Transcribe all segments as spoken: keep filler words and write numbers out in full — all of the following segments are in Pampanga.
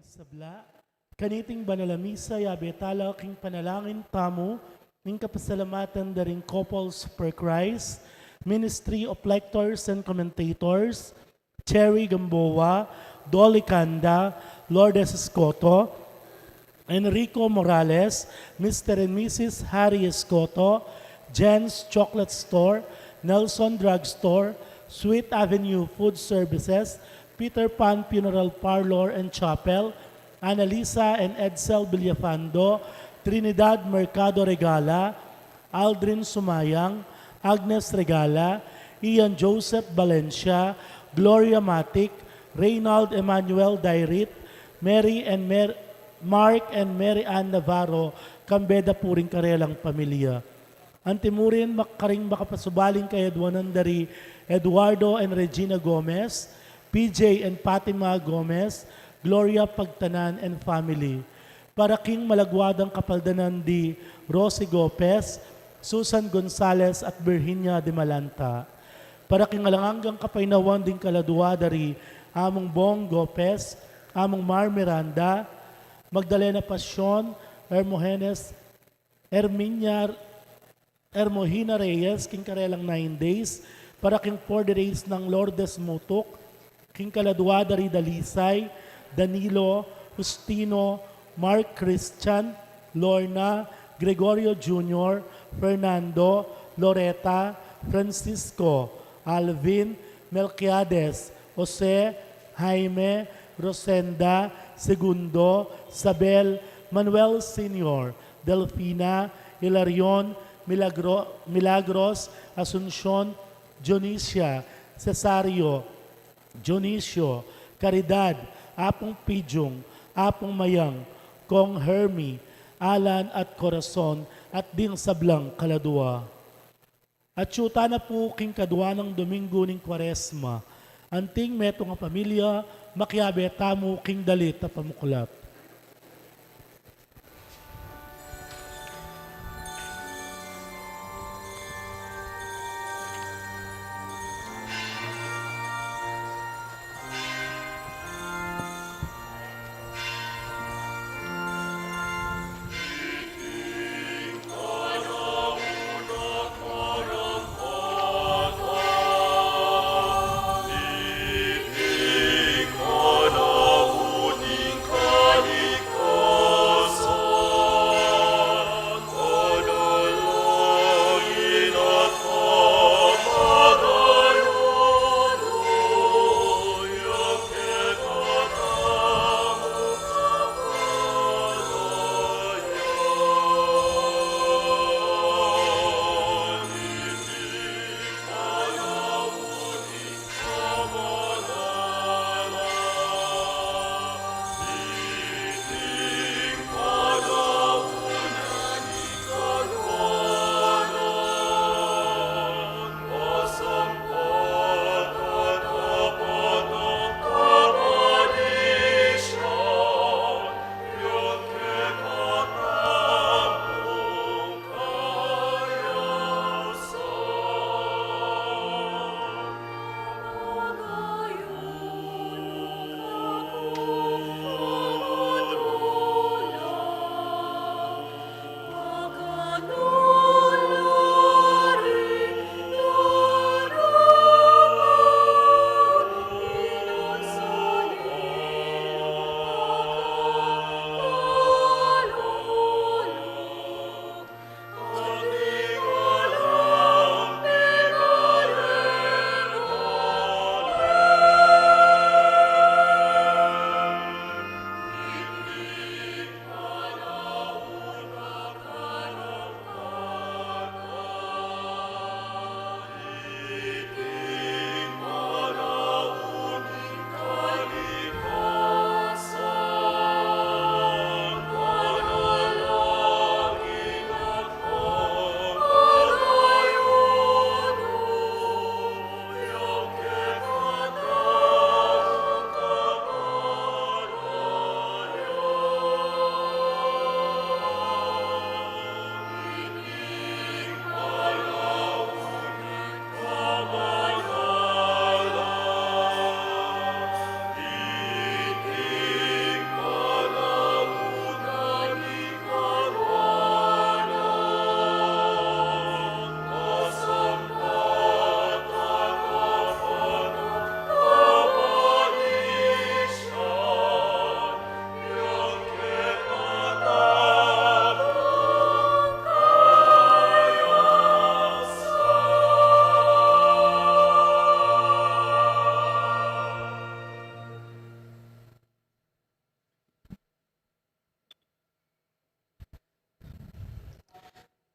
Sabla, kaniting banal a misa, yabe tala king panalangin tamu ning kapasalamatan da ring Couples for Christ, Ministry of Lectors and Commentators, Cherry Gamboa, Dolly Canda, Lourdes Escoto, Enrico Morales, Mister and Missus Harry Escoto, Jen's Chocolate Store, Nelson Drug Store, Sweet Avenue Food Services, Peter Pan Funeral Parlor and Chapel, Annalisa and Edsel Villafando, Trinidad Mercado Regala, Aldrin Sumayang, Agnes Regala, Ian Joseph Valencia, Gloria Matic, Reynald Emmanuel Dairit, Mary and Mer-, Mark and Mary Ann Navarro, kambe da pu ring karelang pamilya. Antimurin, mak-, karing makapasubaling kayadwanan da ri Eduardo and Regina Gomez, P J and Fatima Gomez, Gloria Pagtanan and family. Para king malagwa dang kapaldanan di Rosie Gopez, Susan Gonzalez at Virginia de Malanta. Para king alang anggang kapaynawan ding kaladwa da ri Among Bong Gopez, Among Mar Miranda, Magdalena Pasion, Hermogenes, Herminia, Hermogena Reyes, king karelang nine days, para king forty days nang Lourdes Mutuk, king kaladwa da ri Dalisay, Danilo, Justino, Mark Christian, Lorna, Gregorio Junior, Fernando, Loreta, Francisco, Alvin, Melquiades, Jose, Jaime, Rosenda, Segundo, Sabel, Manuel Senior, Delfina, Hilarion, Milagro-, Milagros, Asuncion, Dionisia, Cesario, Dionisio, Caridad, Apung Pijung, Apung Mayang, Kong Hermi, Alan at Corazon, at ding sablang kaladwa. At yu tana pu king kadwa nang Domingo ning Kuaresma. Anting metung a pamilya, makiabe tamu king dalit a pamuklat.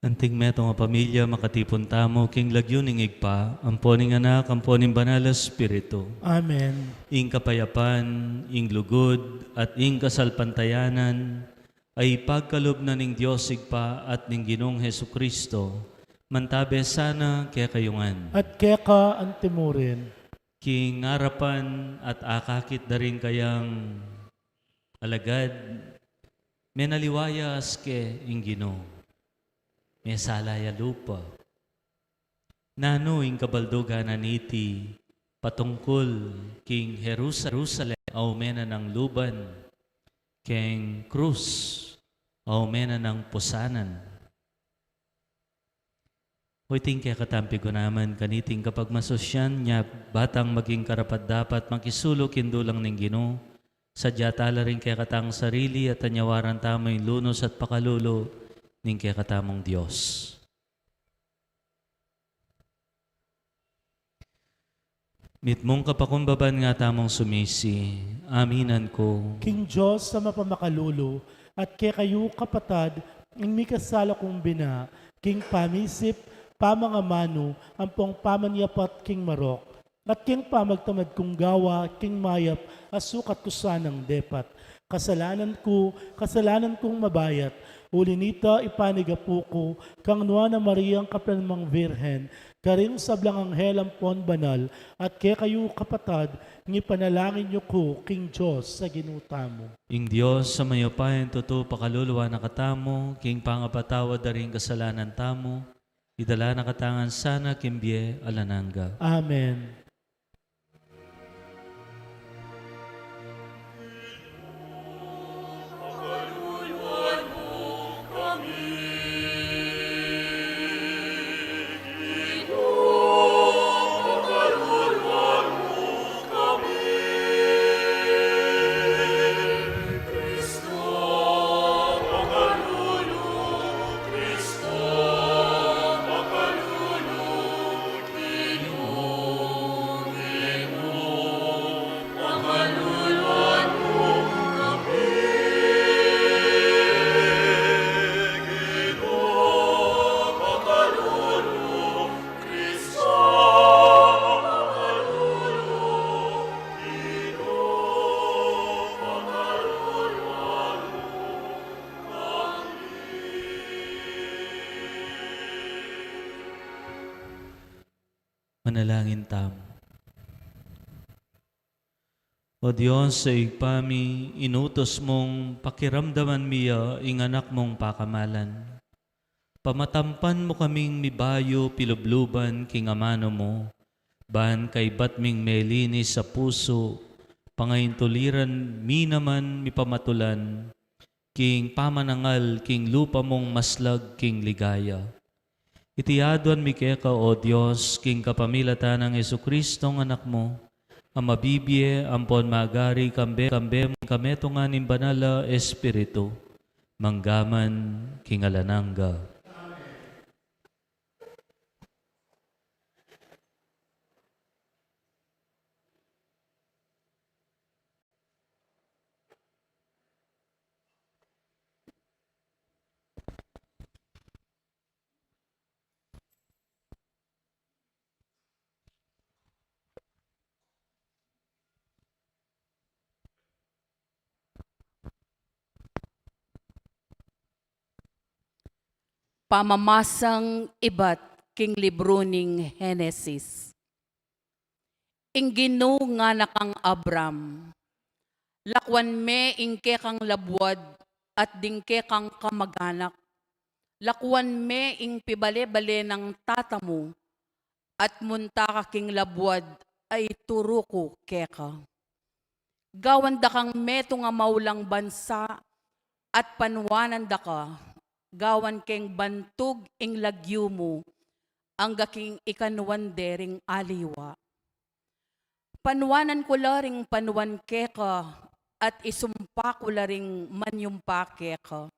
Anting metung a pamilya, makatipun tamu king lagyu ning Ibpa, ampo ning Anak, ampo ning Banal a Espiritu. Amen. Ing kapayapan, ing lugud, at ing kasalpantayanan, ay pagkalub na ning Dios Ibpa at ning Ginung Jesucristo, mantabe sana kekayu ngan. At keka antimurin. King arapan at akakit da ring kayang alagad, menaliwayas ke ing Ginu, mesala ya lupa. Nanu ing kabaldugan na niti patungkul king Jerusa-, Jerusalem, aume na nang luban, keng krus, aume na nang pusanan. O iting kekatang pigunaman kaniting kapagmasusyan, nya batang maging karapat-dapat makisulu king dulang ning Ginu, sadya tala ring kekatang sarili at anyawaran tamu ing lunus at pakalulu ning kekatamung Dios. Mitmung kapakumbaban nga tamung sumisi, aminan ku. King Dios a mapamakalulu, at kekayu kapatad, ing mikasala kung bina, king pamisip, pamangamanu, ampong pamanyapat king marok, at king pamagtamad kung gawa, king mayap, a sukat ku sanang depat. Kasalanan ku, kasalanan kung mabayat, uli nita ipanigapu ku, kang Nuan a Mariang kapalmang Virgen, karing sablang anghel ampon banal, at kekayu kapatad, ngipanalangin yu ku king Dios a Ginu tamu. Ing Dios a mayupayang tutu pakaluluan na katamu, king pangapatawad da ring kasalanan tamu, idala na katamu ngan sana king bie alang angga. Amen. Manalangin tamu. O Dios a Ibpa mi, inutus mung pakiramdaman mi ya ing Anak mung pakamalan. Pamatampan mu kaming mibayu pilubluban king amanu mu, ban kaybat ming melinis a pusu, pangaintuliran mi naman mipamatulan, king pamanangal king lupa mung maslag king ligaya. Iti aduan mi keka, O Dios, king kapamilatan nang Jesucristong Anak mu, a mabibie ampon magari kambe, kambe, kametungan ning Banal a Espiritu, mangga man king alang angga. Pamamasang ibat king libru ning Henesis. Ing Ginu ngana kang Abram, lakuan me ing kekang labuad at ding kekang kamaganak, lakuan me ing pibale-bale nang tata mu, at munta ka king labuad a ituru ku keka. Gawan da kang metung a maulang bansa at panuanan da ka, gawan keng bantug ing lagyu mu, angga king ikanuan de ring aliwa. Panuanan ku la ring panuan keka, at isumpa ku la ring manyumpa keka.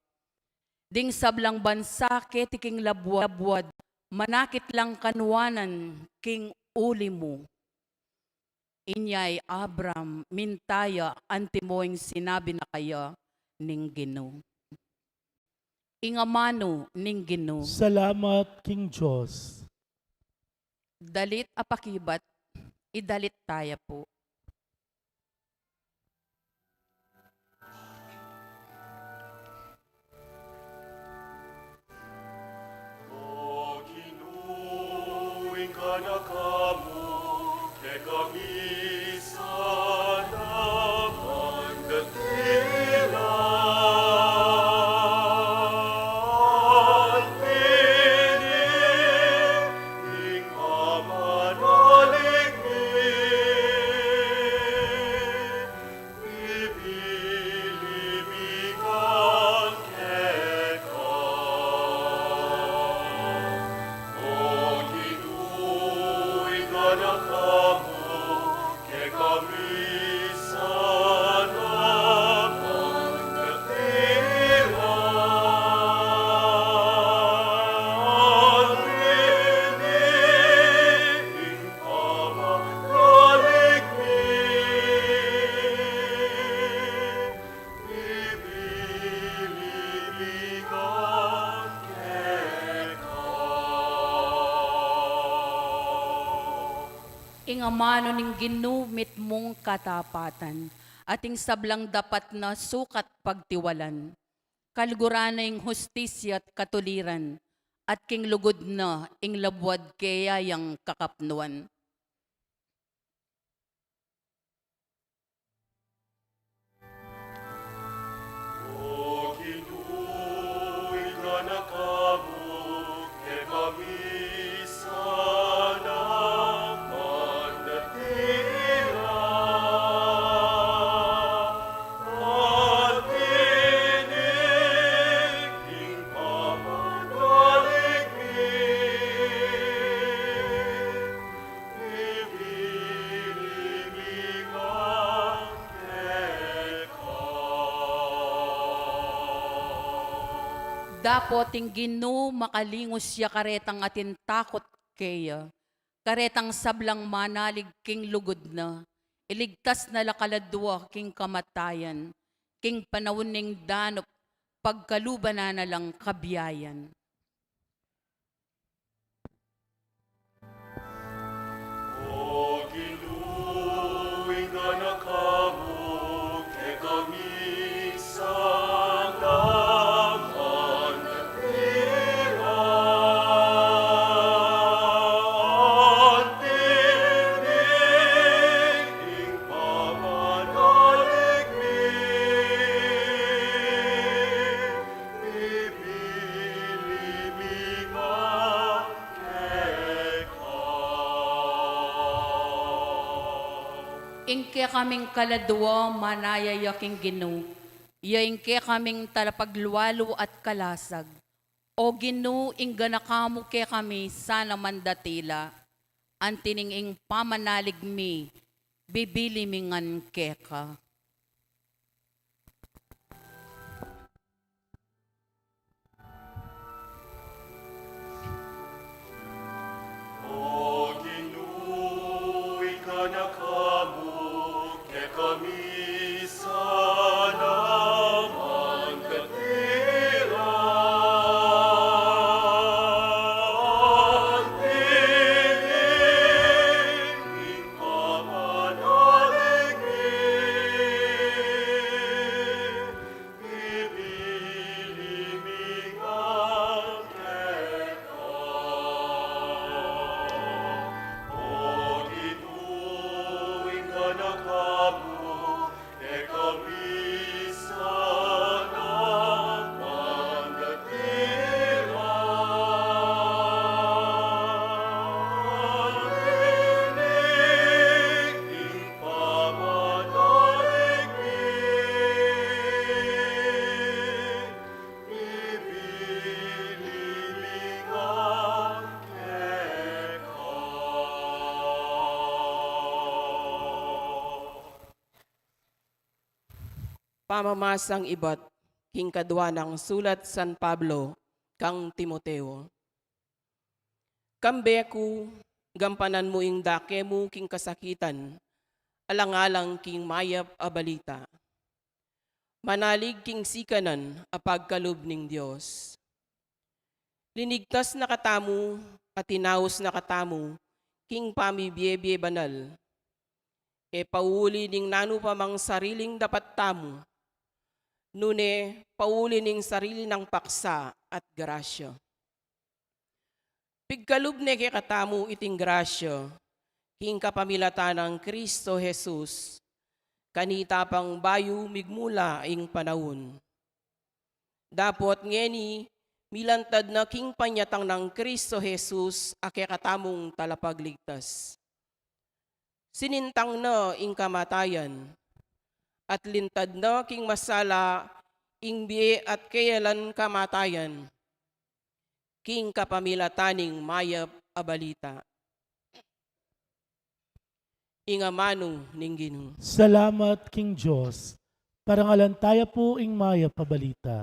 Ding sablang bansa keti king labuad, manakit lang kanuanan king uli mu. Inya i Abram, minta ya antimo ing sinabi na kaya ning Ginu. Ing amanu ning Ginu. Salamat king Dios. Dalit a pakibat, idalit taya pu. O Ginu, ing ganaka mu, kekami sana mandakila. Antini ing pamanalig mi, bibili mi ngan keka. O Ginu, ing ganaka mu, kekami sana mandakila. Antini ing pamanalig mi, bibili mi ngan keka. Ing amanu ning Ginu mitmung katapatan, at ing sablang dapat na sukat pagtiwalan. Kaluguran na ing hustisya at katuliran, at king lugud na ing labuad keya yang kakapnuan. O Ginu, ing ganaka mu, kekami sana mandakila. Antini ing pamanalig mi, bibili mi ngan keka. Dapot ing Ginu makalingus ya karetang atin takot keya, karetang sablang manalig king lugud na. Iligtas na la kaladua king kamatayan, king panaun ning danup, pagkalubanan na lang kabiayan. O Ginu, ing ganaka mu, kekami sana mandakila. Antini ing pamanalig mi, bibili mi ngan keka. Ing kekaming kaladua manaya ya king Ginu, ya ing kekaming talapaglualu at kalasag. O Ginu, ing ganaka mu kekami sana mandatila, antining ing pamanalig mi, bibili mi ngan keka. O Ginu, ing ganaka mu, kekami sana mandakila. Antini ing pamanalig mi, bibili mi ngan keka. O Ginu, ing ganaka mu, kekami sana mandatila. Antini ing pamanalig mi, bibili mi ngan keka. Pamamasang ibat king kadua nang sulat San Pablo kang Timoteo. Kambe ku, gampanan mu ing dake mu king kasakitan, alang-alang king mayap a balita. Manalig king sikanan a pagkalub ning Dios. Linigtas na katamu at tinaus na katamu king pamibie-bie banal. E pauli ning nanu pa mang sariling dapat tamu, nune pauli ning sarili nang paksa at grasya. Pigkalub ne kekatamu iting grasya, king kapamilatan nang Kristo Jesus, kanita pang bayu migmula ing panaun. Dapot ngeni, milantad na king panyatang nang Kristo Jesus a kekatamung talapagligtas. Sinintang na ing kamatayan, at lintad na king masala ing bie at kealan kamatayan, king kapamilatan ning mayap a balita. Ing amanu ning Ginu. Salamat king Dios. Parangalan taya pu ing mayap a balita.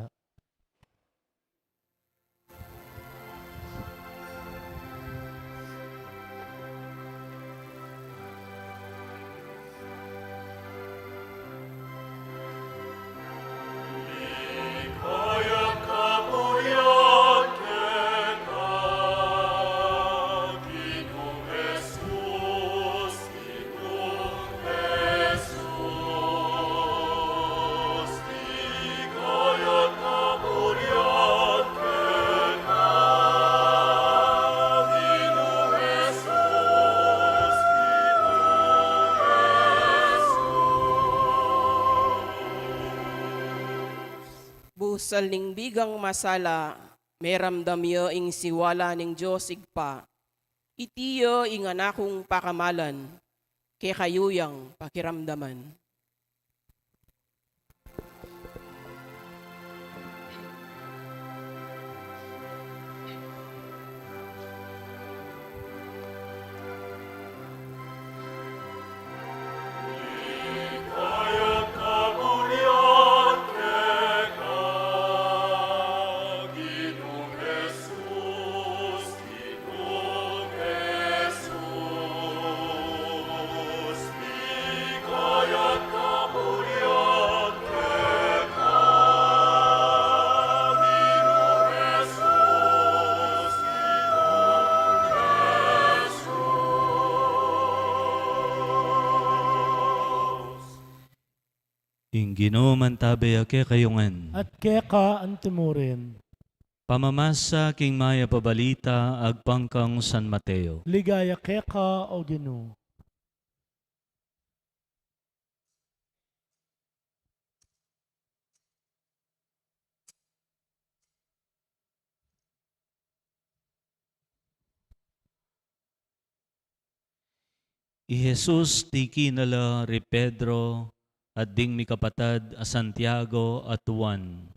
Busal ning bigang masala, meramdam ya ing siwala ning Dios Ibpa. Iti ya ing Anak kung pakamalan, kekayu yang pakiramdaman. Ing Ginu mantabe ya kekayu ngan. At keka antimurin. Pamamasa king mayap a balita agpang kang San Mateo. Ligaya keka, o Ginu. I Jesus tiki na la ri Pedro at ding mikapatad a Santiago at Juan.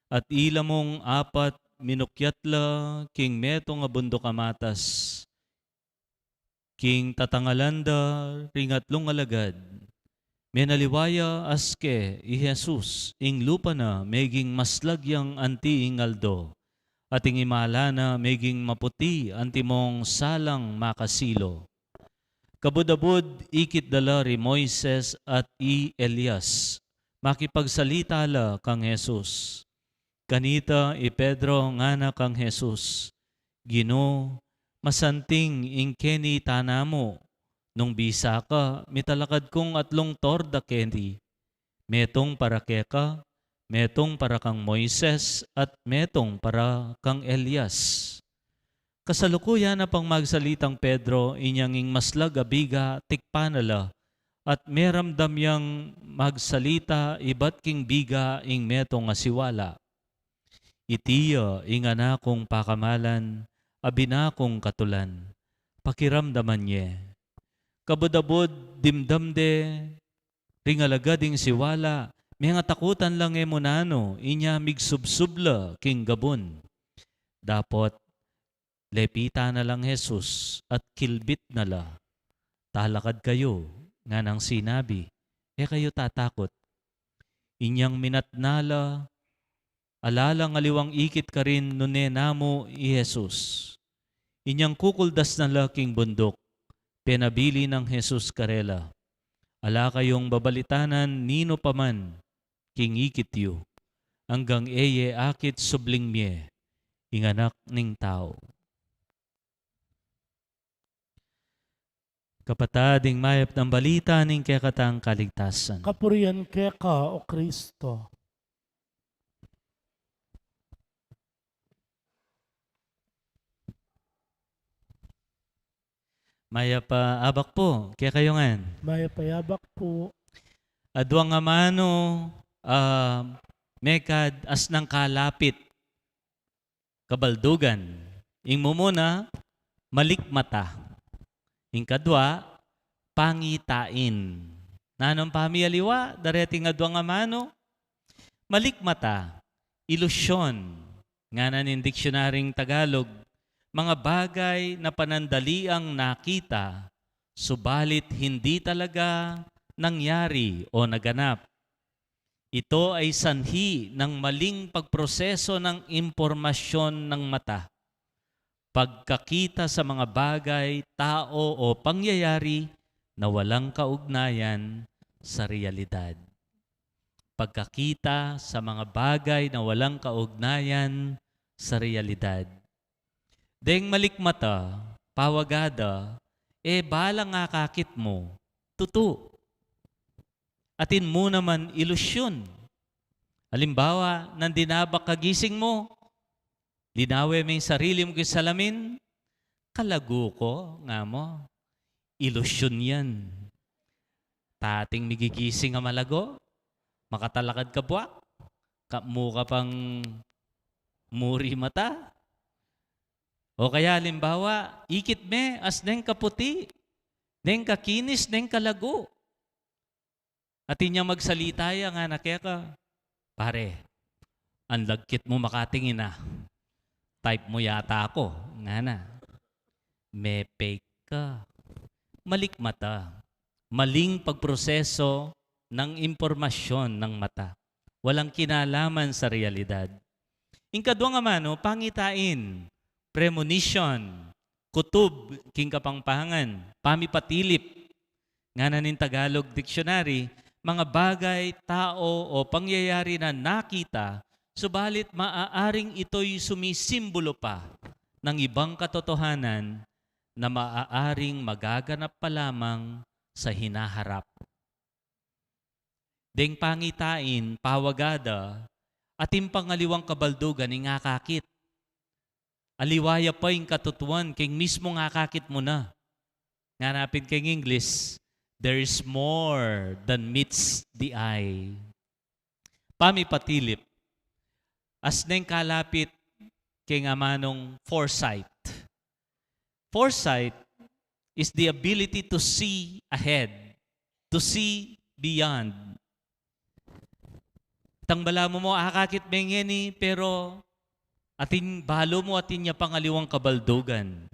At ila mung apat minukyat la king metung a bunduk a matas, king tatangalan da ring atlung alagad. Menaliwa ya aske i Jesus, ing lupa na meging maslag yang anti ing aldo, at ing imala na meging maputi antimong salang makasilo. Kabud-abud ikit da la ri Moises at i Elias, makipagsalita la kang Jesus. Kanita i Pedro ngana kang Jesus, Ginu, masanting ing keni tana mu, nung bisa ka, mitalakad kung atlung torda keni, metung para keka, metung para kang Moises, at metung para kang Elias. Kasalukuyan na pang magsalitang Pedro, inyang ing maslag a biga tikpan na la, at meramdam yang magsalita ibat king biga ing metung a siwala. Iti ya ing Anak kung pakamalan, a binakung katulan. Pakiramdaman ye. Kabud-abud dimdam de ring alagad ing siwala, mengatakutan lang e mu nanu, inya migsubsub la king gabun. Dapot, lepitan na lang Jesus at kilbit na la. Talakad kayu, nganang sinabi, e kayu tatakut. Inyang minatna la, ala lang aliwang ikit karin nune namu i Jesus. Inyang kukuldas na la king bunduk, penabilin nang Jesus karela, ala kayung babalitanan ninu pa man king ikit yu, anggang e ye akit subling mie. ing Anak ning Tau. Kapatad, ing mayap nang balita ning kekatang kaligtasan. Kapurian keka, O Kristo. Mayap a abak pu kekayu ngan. Mayap a abak pu. Aduang amanu, ah, mekad asnang kalapit kabaldugan. Ing mumuna, malikmata. Ing kadua, pangitain. Nanung pamialiwa dareting aduang amanu? Malikmata, ilusyon. Ngana ning diksyunaryung Tagalog, mga bagay na panandaliang nakita, subalit hindi talaga nangyari o naganap. Ito ay sanhi ng maling pagproseso ng impormasyon ng mata, pagkakita sa mga bagay, tao o pangyayari na walang kaugnayan sa realidad. Pagkakita sa mga bagay na walang kaugnayan sa realidad. Deng malikmata, pawagada, e balang akakit mu, tutu. Atin mu naman ilusyon. Alimbawa, nandin abak kagising mu, linawe me ing sarili mu king salamin, kalagu ku, nga mu. Ilusyon yan. Tating migigising a malagu, makatalakad ka buak, kamu ka pang muri mata. O kaya, alimbawa, ikit me, asneng kaputi, neng kakinis, neng kalagu. Atin yang magsalita ya, ngana keka, "Pare, ang lagkit mu makatingin, ah. Type mu yata ako," ngana. Me-fake ka. Malikmata. Maling pagproseso ng impormasyon ng mata. Walang kinalaman sa realidad. Ing kaduang amanu, pangitain, premonition, kutub king Kapampangan, pamipatilip. Ngana ning Tagalog Dictionary, mga bagay, tao o pangyayari na nakita, subalit maaaring ito'y sumisimbolo pa ng ibang katotohanan na maaaring magaganap pa lamang sa hinaharap. Deng pangitain, pawagada, atin pang aliwang kabaldugan ing akakit. Aliwa ya pa ing katutuan, king mismung akakit mu na. Ngana pin king English, "There is more than meets the eye." Pamipatilip. Asneng kalapit king amanung foresight. Foresight is the ability to see ahead, to see beyond. Tang balamu mu, akakit me ngeni, pero atin balu mu, atin ya pang aliwang kabaldugan.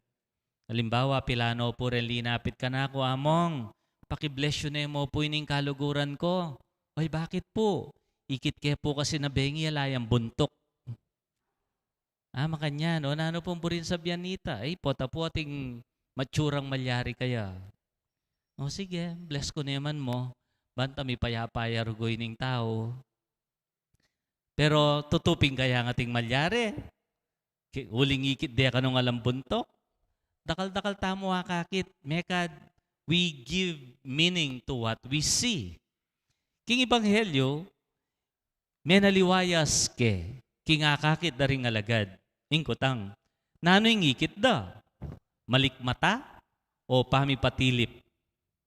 Alimbawa, pilano pu reng linapit kanaku, "Among, paki-bless you ne mu pu ining kaluguran ku." "Ay, bakit pu?" "Ikit ke pu kasi na bengi ala yang buntuk." "Ah, makanyan. O, nanu pung buring sabian nita?" "Ay, pota pu ating matsurang malyari kaya." "O, sige, bless ku ne man mu. Banta mipayapa ya rugu ining tau." Pero tutu pin kaya ing ating malyari? Ki-, uling ikit de kanu ngan alang buntuk? Dakal-dakal tamu akakit, mekad we give meaning to what we see. King Ebanghelyo, menaliwa ya ke king akakit da ring alagad. Ing kutang, nanu ing ikit da? Malikmata o pamipatilip?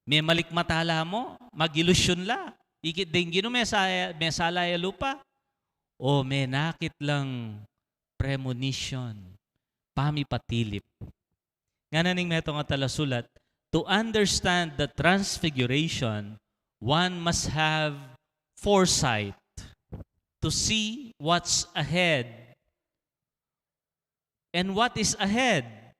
Memalikmata la mu, mag-ilusyon la. Ikit deng Ginu, mesaya-, mesala ya lupa. O menakit lang premonition, pamipatilip. Ngana ning metung a talasulat, to understand the transfiguration, one must have foresight to see what's ahead. And what is ahead?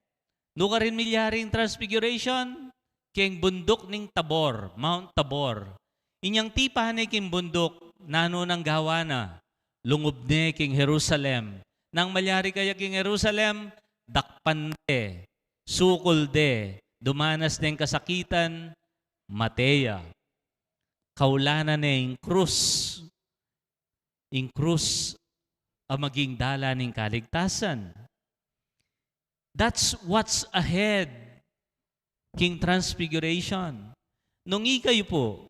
Nu karin milyari ing transfiguration? King bunduk ning Tabor, Mount Tabor. Inyang tipa ne king bunduk, nanu nang gawa na? Lungub ne king Jerusalem. Nang malyari kaya king Jerusalem, dakpan de, sukul de, dumanas deng kasakitan, mate ya. Kaulanan ne ing krus. Ing krus a maging dalan ning kaligtasan. That's what's ahead king Transfiguration. Nung ikayu pu,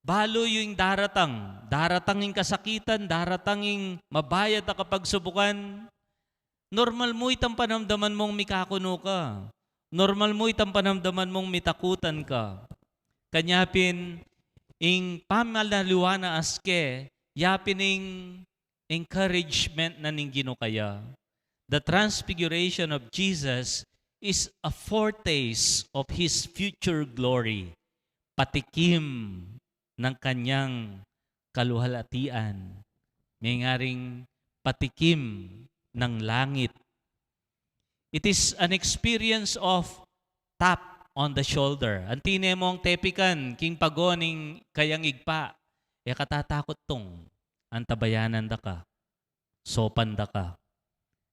balu yu ing daratang, daratang ing kasakitan, daratang ing mabayat a kapagsubukan, normal mu itang panamdaman mung mikakunu ka. Normal mu itang panamdaman mung mitakutan ka. Kanya pin, ing pamanaliwa na aske, ya pin ing encouragement na ning Ginu kaya. The transfiguration of Jesus is a foretaste of his future glory. Patikim ng kanyang kaluwalhatian. Mengaring patikim ng langit. It is an experience of tap on the shoulder. Antine mung tepikan king pago ning kayang Ibpa, e ka tatakut tung, antabayanan da ka, saupan da ka.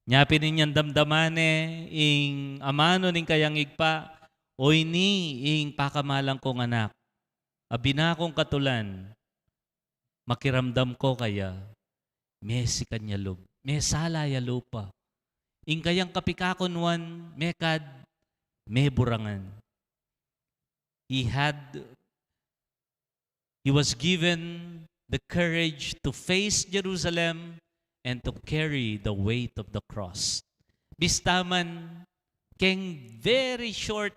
Nya pin inyang damdaman ne ing amanu ning kayang Ibpa, o ini ing pakamalan kung anak, a binakung katulan, makiramdam ko kaya, mesikan ya lub, mesala ya lupa. Ing kayang kapikakunuan, mekad, meburangan. He had, he was given the courage to face Jerusalem and to carry the weight of the cross. Bista man, keng very short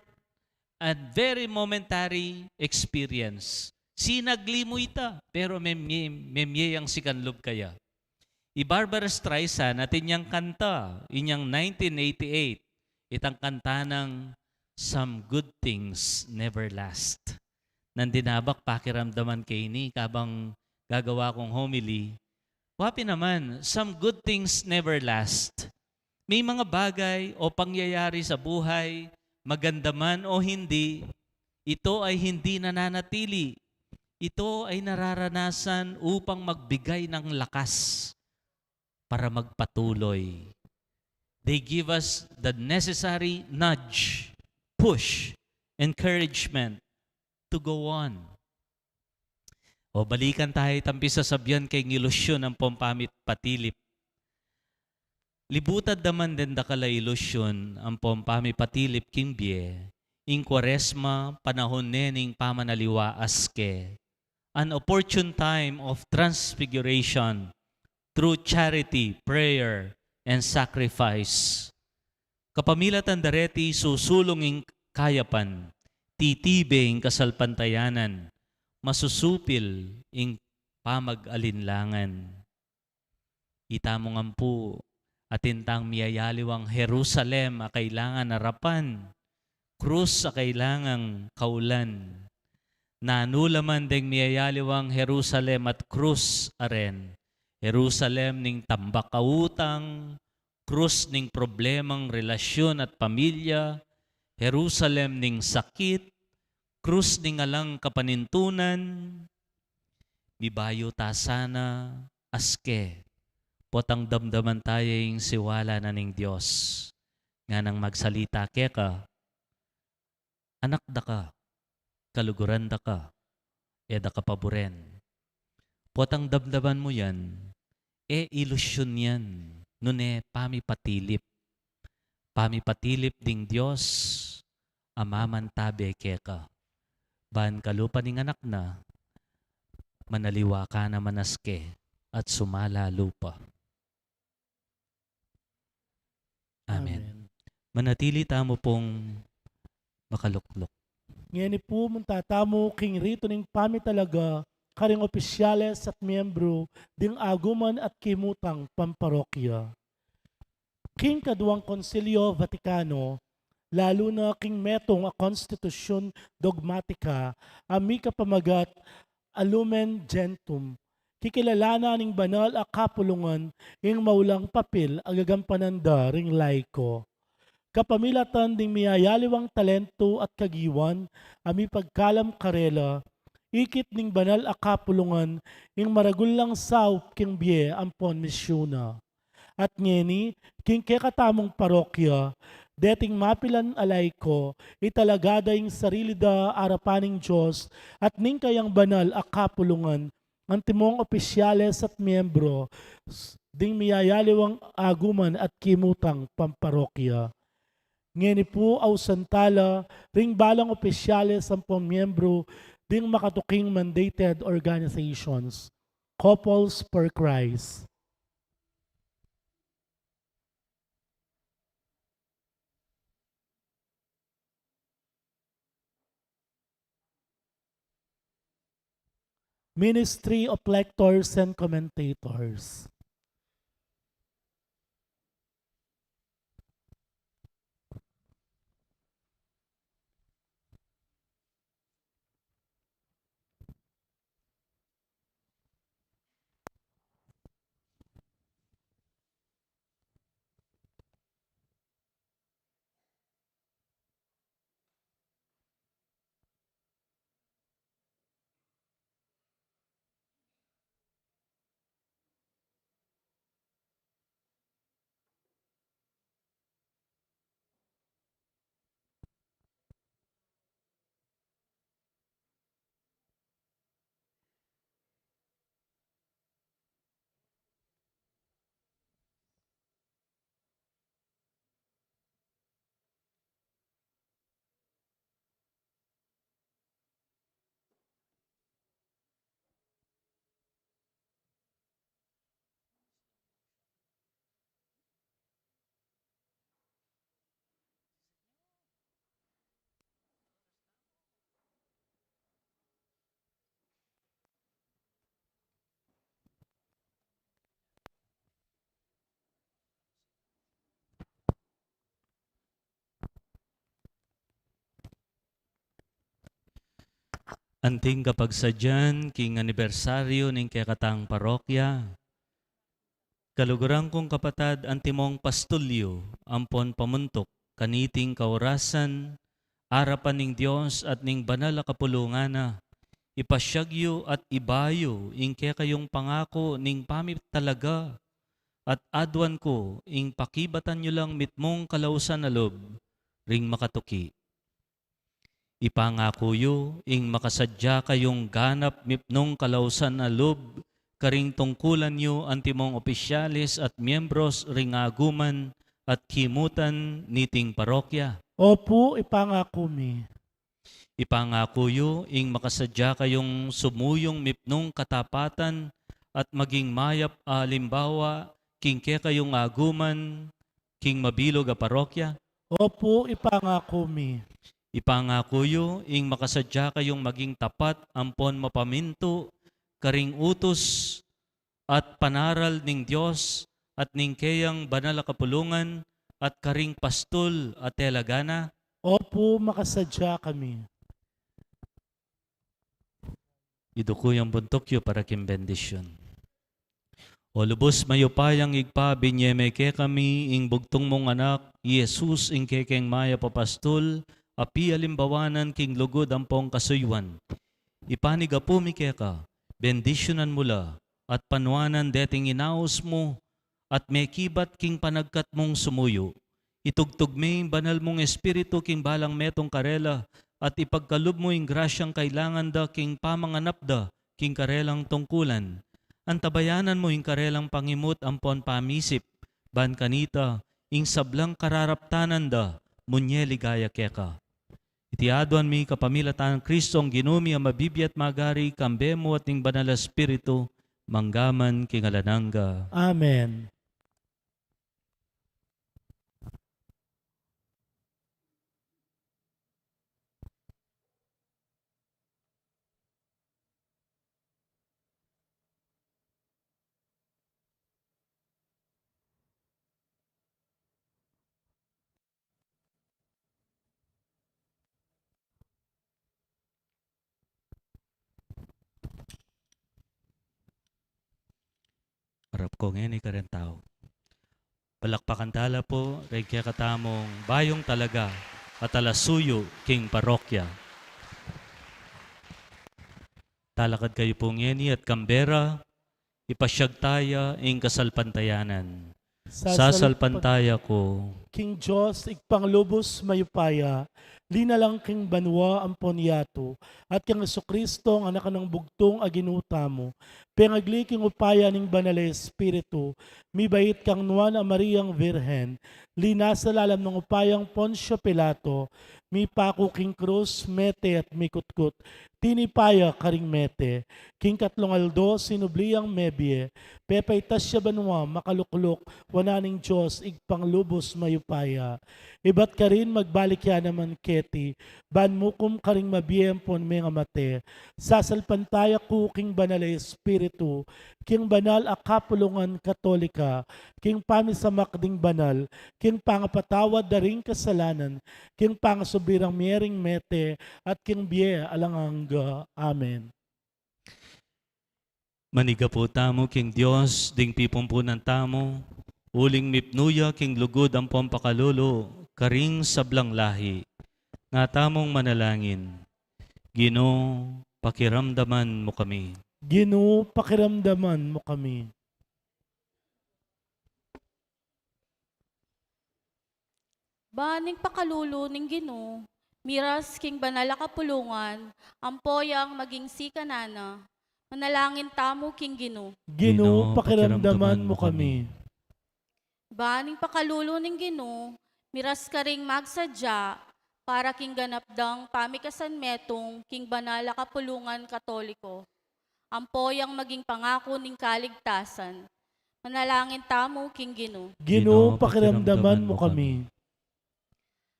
and very momentary experience. Sinagli mu ita, pero memye, memye yang sikanlub kaya. I Barbara Streisand, atin yang kanta, inyang nineteen eighty-eight, itang kanta nang Some Good Things Never Last. Nandin abak pakiramdaman ke ini, kabang gagawa kung homily. Wa pin naman, some good things never last. May mga bagay o pangyayari sa buhay, maganda man o hindi, ito ay hindi nananatili. Ito ay nararanasan upang magbigay ng lakas para magpatuloy. They give us the necessary nudge, push, encouragement to go on. O, balikan tayu itang pisasabyan keng ilusyun ampong pamipatilip. Libutan da man deng dakal a ilusyun ampong pamipatilip king bie, ing Kuaresma, panahun ne ning pamanaliwa aske, an opportune time of transfiguration through charity, prayer, and sacrifice. Kapamilatan dareti susulung ing kayapan, titibe ing kasalpantayanan, masusupil ing pamag-alinlangan. Ita mu ngan pu, atin tang miyayaliwang Jerusalem a kailangan arapan, krus a kailangang kaulan. Nanu la man deng miyayaliwang Jerusalem at krus a ren, Jerusalem ning tambak a utang, krus ning problemang relasyun at pamilya, Jerusalem ning sakit, krus ning alang kapanintunan. Mibayu ta sana aske, potang damdaman ta ya ing siwala na ning Dios, nganang magsalita keka, anak da ka, kaluguran da ka, e da ka paburen. Potang damdaman mu yan, e ilusyun yan, nune pamipatilip. Pamipatilip ding Dios a mamantabe keka. Ban kalupa ning anak na, manaliwa ka na man aske at sumala lupa. Amen. Amen. Manatili tamu pung makalukluk. Ngeni pu, munta tamu king ritu ning pamitalaga karing opisyales at miyembru ding aguman at kimutang pamparokya. King kaduang Konsilyo Vatikano, lalu na king metung a konstitusyun dogmatika a mikapamagat a Lumen Gentium, kikilalanan ning banal a kapulungan ing maulang papil a gagampanan da ring laiko. Kapamilatan ding miyayaliwang talentu at kagiwan a mipagkalam karela, ikit ning banal a kapulungan ing maragul lang saup king bie ampon misyun na. At ngeni, king kekatamung parokya, deting mapilan a laiko, italaga da ing sarili da arapan ning Dios at ning kayang banal a kapulungan, antimong opisyales at miyembro s-, ding miyayaliwang aguman at kimutang pamparokya. Ngeni pu, ausan tala ring balang opisyales ampong miyembru ding makatuking mandated organizations. Couples for Christ. Ministry of Lectors and Commentators. Anting kapagsadyan king anibersaryu ning kekatang parokya, kaluguran kung kapatad, antimong pastul yu ampon pamuntuk kaniting kaurasan, arapan ning Dios at ning banal a kapulungan na, ipasyag yu at ibayu ing kekayung pangaku ning pamitalaga, at aduan ku ing pakibatan yu lang mitmung kalausan a lub ring makatuki. Ipangaku yu ing makasadya kayung ganap mipnung kalausan a lub karing tungkulan yu antimong opisyales at miyembros ring aguman at kimutan niting parokya. Opu, ipangaku mi. Ipangaku yu ing makasadya kayung sumuyung mipnung katapatan at maging mayap a alimbawa king kekayung aguman king mabilug a parokya. Opu, ipangaku mi. Ipangaku yu ing makasadya kayung maging tapat ampon mapamintu karing utus at panaral ning Dios at ning keyang banal a kapulungan at karing pastul a telaga na. Opu, makasadya kami. Iduku yang buntuk yu para king bendisyun. O lubus mayupayang Ibpa, binye me kekami ing bugtung mung Anak, i Jesus, ing kekeng mayap a pastul a pialimbawanan king lugud ampong kasuyuan. Ipanigapu mi keka, bendisyunan mu la, at panuanan deting inaus mu at mekibat king panagkat mung sumuyu. Itugtug me ing banal mung Espiritu king balang metung karela, at ipagkalub mu ing grasyang kailangan da king pamanganap da king karelang tungkulan. Antabayanan mu ing karelang pangimut ampon pamisip, ban kanita ing sablang kararaptanan da munye ligaya keka. Iti aduan mi kapamilatan nang Kristong Ginu mi, a mabibie at magari, kambe mu at ning Banal a Espiritu, mangga man king alang angga. Amen. Arap ko ngeni kareng tau. Palakpakan tala pu ring kekatamung bayung talaga at talasuyu king parokya. Talakad kayu pu ngeni at kambe ra, ipasyag taya ing kasalpantayanan. Sasalpantaya ku king Dios, Ibpang lubus mayupaya, linalang king banua ampon yatu, at kang Jesucristo, a Anak nang bugtung a Ginu tamu, pengagli king upaya ning Banal a Espiritu, mibait kang Nuan a Mariang Virgen, linasa lalam ning upayang Poncio Pilato, mipaku king krus, mete at mikutkut, tinipa ya karing mete, king katlung aldo sinubli yang mebie, pepaitas ya banua, makalukluk wanan ning Dios, Ibpang lubus mayupaya. Ibat karin magbalik ya naman keti, ban mukum karing mabie ampon mengamate. Sasalpantaya ku king Banal a Espiritu, king banal a kapulungan Katolika, king pamisamak ding banal, king pangapatawad da ring kasalanan, king pangasubli rang mie ring mete, at king bie alang angga. Amen. Manigapu tamu king Dios, ding pipumpunan tamu, uling mipnu ya king lugud ampon pakalulu karing sablang lahi. Nga tamung manalangin. Ginu, pakiramdaman mu kami. Ginu, pakiramdaman mu kami. Ban ing pakalulu ning Ginu, miras king banal a kapulungan, ampo yang maging sikanan na. Manalangin tamu king Ginu. Ginu, pakiramdaman mu kami. Ban ing pakalulu ning Ginu, miras karing magsadya para king ganap dang pamikasan metung king banal a kapulungan Katoliko, ampo yang maging pangaku ning kaligtasan. Manalangin tamu king Ginu. Ginu, pakiramdaman mu kami.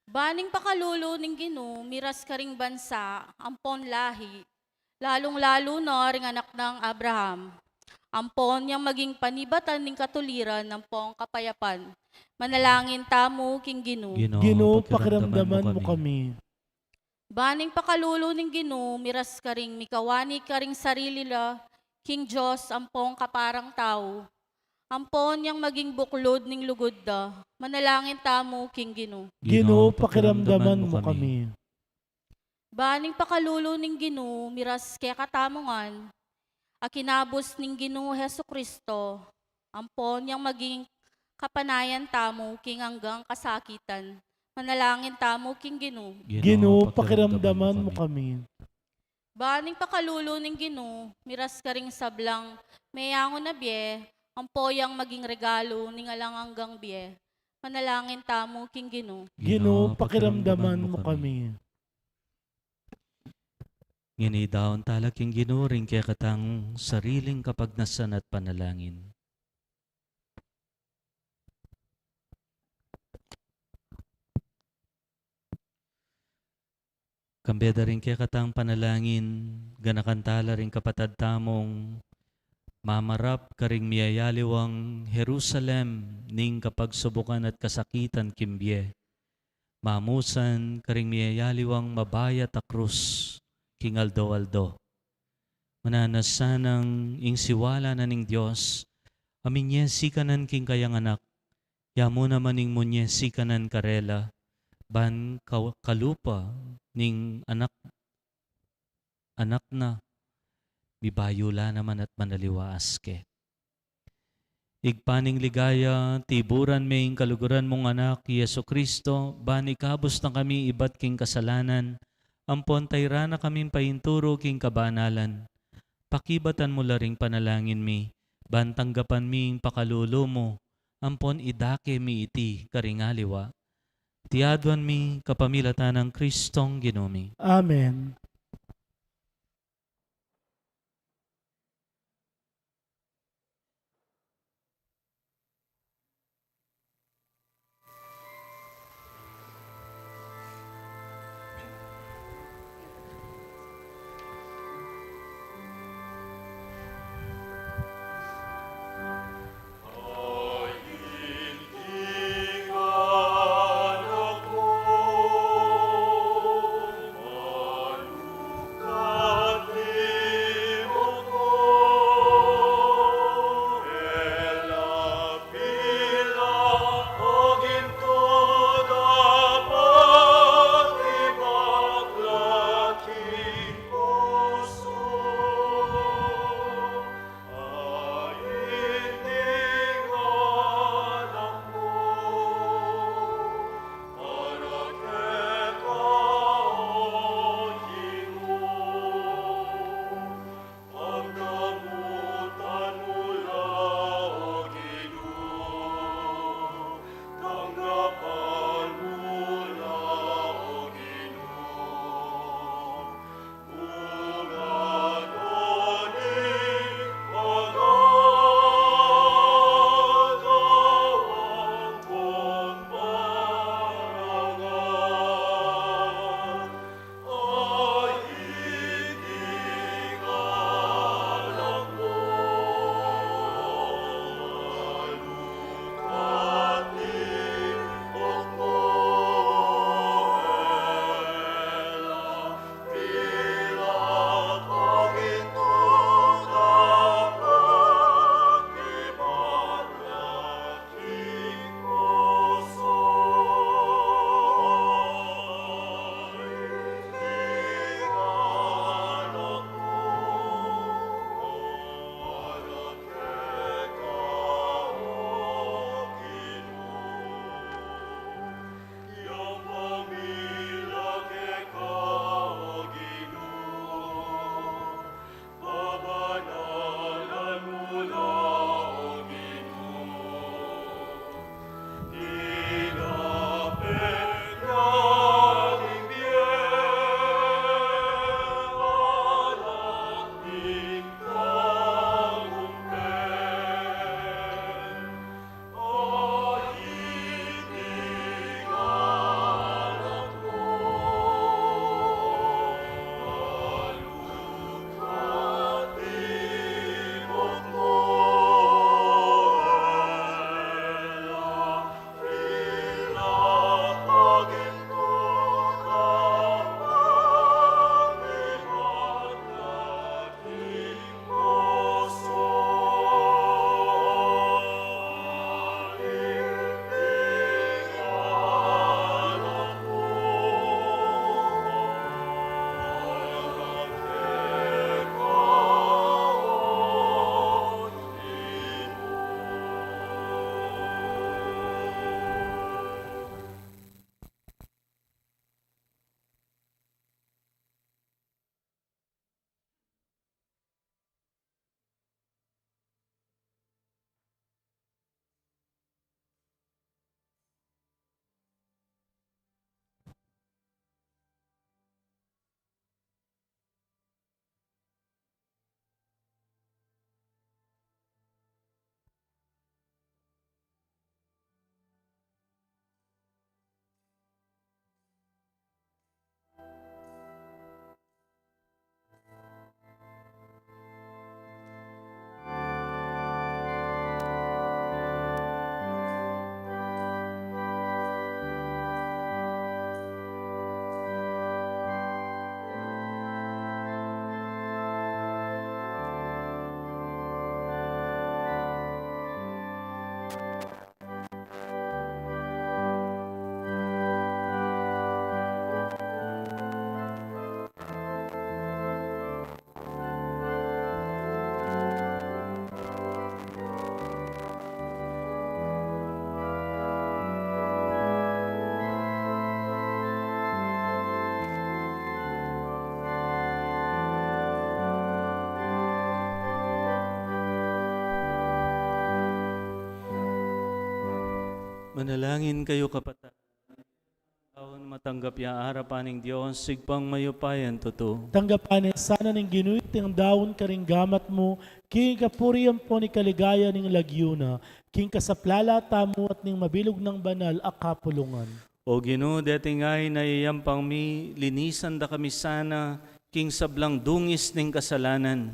Ban ing pakalulu ning Ginu, miras karing bansa ampon lahi, lalung-lalu na ring anak nang Abraham, ampon yang maging panibatan ning katuliran ampon kapayapan. Manalangin tamu king Ginu. Ginu, pakiramdaman mu kami. Ban ing pakalulu ning Ginu, miras karing mikawani karing sarili la king Dios ampon kaparang tau, ampon yang maging buklud ning lugud da. Manalangin tamu king Ginu. Ginu, pakiramdaman mu kami. Ban ing pakalulu ning Ginu, miras kekatamu ngan, a kinabus ning Ginu Jesucristo, ampon yang maging kapanayan tamu king anggang kasakitan. Manalangin tamu king Ginu. Ginu, pakiramdaman mu kami. Ban ing pakalulu ning Ginu, miras karing sablang meyangu na bie, ampo yang maging regalu ning alang anggang bie. Manalangin tamu king Ginu. Ginu, pakiramdaman mu kami. Ngeni daun tala king Ginu ring kekatang sariling kapagnasan at panalangin. Kambe da ring kekatang panalangin, ganakan tala ring kapatad tamung mamarap karing miyayaliwang Jerusalem ning kapagsubukan at kasakitan king bie. Mamusan karing miyayaliwang mabayat a krus king aldo-aldo. Mananu sanang ing siwala na ning Dios a minie sikanan king kayang anak, ya mu naman ing munie sikanan karela, ban ka-, kalupa ning anak, anak na, mibayu la naman at manaliwa aske. Ibpa ning ligaya, tiburan me ing kaluguran mung Anak, i Jesucristo, ban ikabus na kami ibat king kasalanan, ampon tairan na kaming painturu king kabanalan. Pakibatan mu la ring panalangin mi, ban tanggapan mi ing pakalulu mu, ampon idake mi iti karing aliwa. Iti aduan mi kapamilatan nang Kristong Ginu mi. Amen. Manalangin kayu, kapatad. Daun matanggap ya arapan ning Dios, Ibpang mayupayang tutu. Tanggapan na sana ning Ginu iting daun karing gamat mu, king kapurian ampon king kaligayan ning lagyu na, king kasaplalan tamu at ning mabilug nang banal a kapulungan. O Ginu, deting ain a iyayampang mi, linisan da kami sana king sablang dungis ning kasalanan,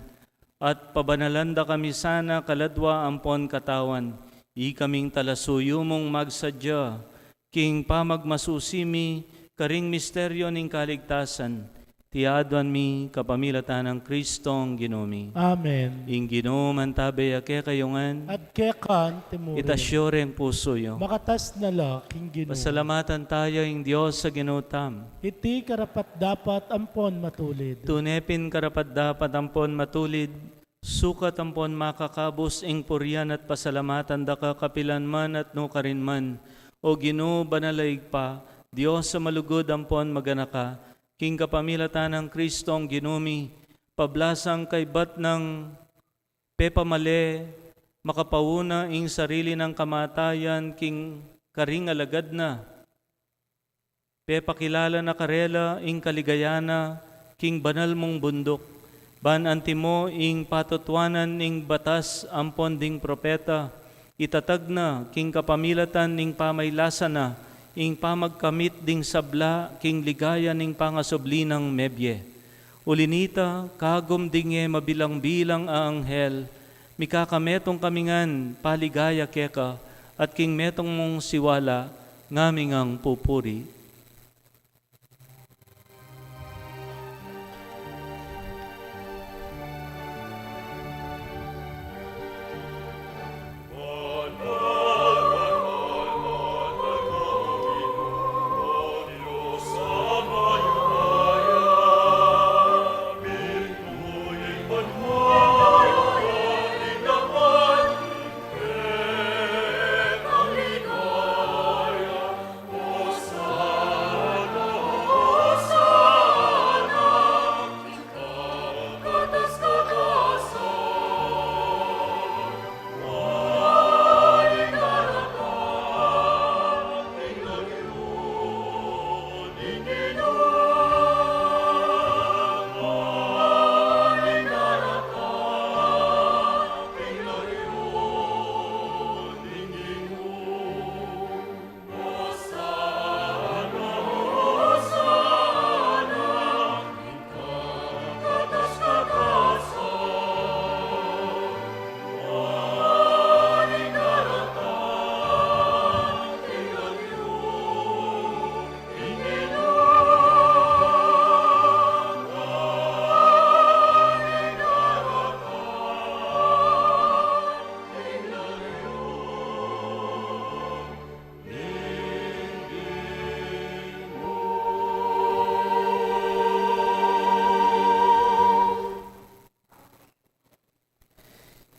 at pabanalan da kami sana kaladwa ampon katawan. Ikaming talasuyu mung magsadya king pamagmasusi mi karing misteryo ning kaligtasan. Iti aduan mi kapamilatan nang Kristong Ginu mi. Amen. Ing Ginu mantabe ya kekayu ngan. At keka naman. Itas yu reng pusu yu. Makatas na la king Ginu. Pasalamatan taya ing Dios a Ginu tamu. Iti karapat-dapat ampon matulid. Tune pin karapat-dapat ampon matulid, sukat ampon makakabus ing purian at pasalamatan da ka kapilan man at nukarin man, O Ginu, banal a Ibpa, Dios a malugud ampon maganaka, king kapamilatan nang Kristong Ginu mi, pablasang kaybat nang pepamale, makapauna ing sarili nang kamatayan king karing alagad na. Pepakilala na karela ing kaligayan na king banal mung bunduk, ban antimo ing patutuanan ning batas ampon ding propeta, itatag na king kapamilatan ning pamailasan na ing pamagkamit ding sabla king ligaya ning pangasubli nang mebie. Uli na nita, kagum ding e mabilang-bilang a anghel, mikakametung kami ngan paligaya keka, at king metung mung siwala, ngaming pupuri.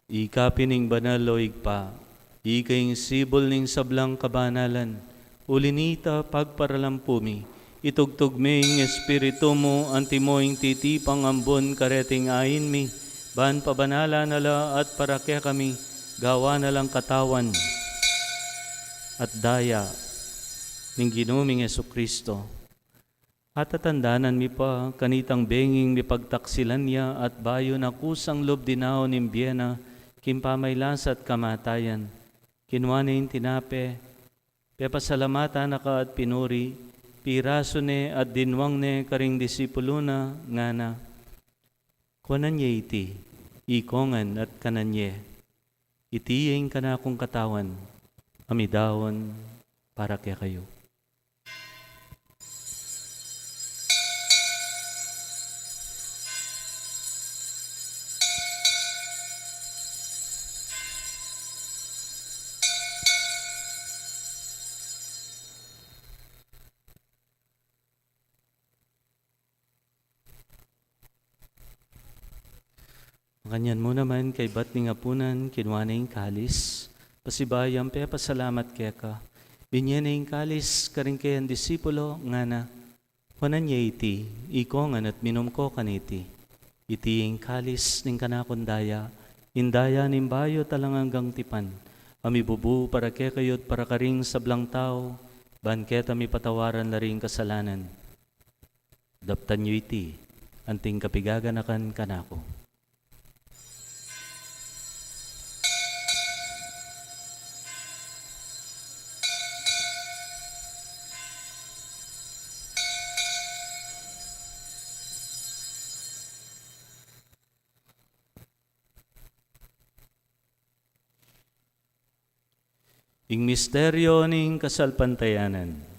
Ika pin ing banal, o Ibpa, ika ing sibul ning sablang kabanalan. Uli na nita, pagparalampu mi, itugtug me ing Espiritu mu antimo ing titipang ambun kareting ain mi, ban pabanalan na la at para kekami gawan na lang katawan at daya ning Ginu ming Jesucristo. At tatandanan mi pa kanitang benging mipagtaksilan ya at bayu na kusang lub dinaun ing bie na king pamailasa at kamatayan, kinua ne ing tinape, pepasalamatan na ka at pinuri, pirasu ne at dinwang ne karing disipulu na, ngana: Kuanan ye iti, ikongan at kanan ye. Iti ing kanakung katawan a midaun para kekayu. Makanyan mu naman, kaybat ning apunan, kinua ne ing kalis, pasibayu yang pepasalamat keka, binye ne ing kalis karing kayang disipulo, ngana: Kuanan ye iti, ikongan at minum ko kaniti. Iti ing kalis ning kanakung daya, ing daya ning bayu at alang anggang tipan, a mibubu para kekayu at para karing sablang tau, ban keta mipatawaran la ring kasalanan. Daptan yu iti, anting kapiganakan kanaku. Ing misteryo ning kasalpantayanan.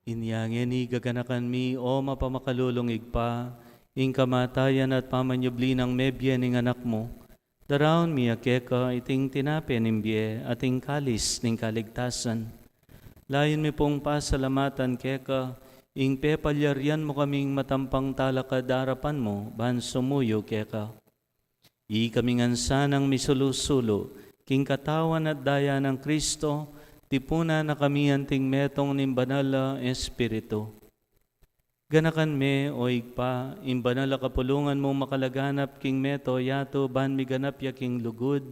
Inya ngeni gaganakan mi, o mapamakalulung Ibpa, ing kamatayan at pamanyubli nang mebie ning Anak mu, daraun mi keka iting tinape ning bie at ing kalis ning kaligtasan. Layun mi pung pasalamatan keka ing pepalyarian mu kaming matampang talakad king arapan mu ban sumuyu keka. Ikami ngan sanang misulu-sulu king katawan at daya nang Kristo, tipunan na kami anting metung ning Banal a Espiritu. Ganakan me, o Ibpa, ing banal a kapulungan mung makalaganap king mabilug a yatu ban miganap ya king lugud,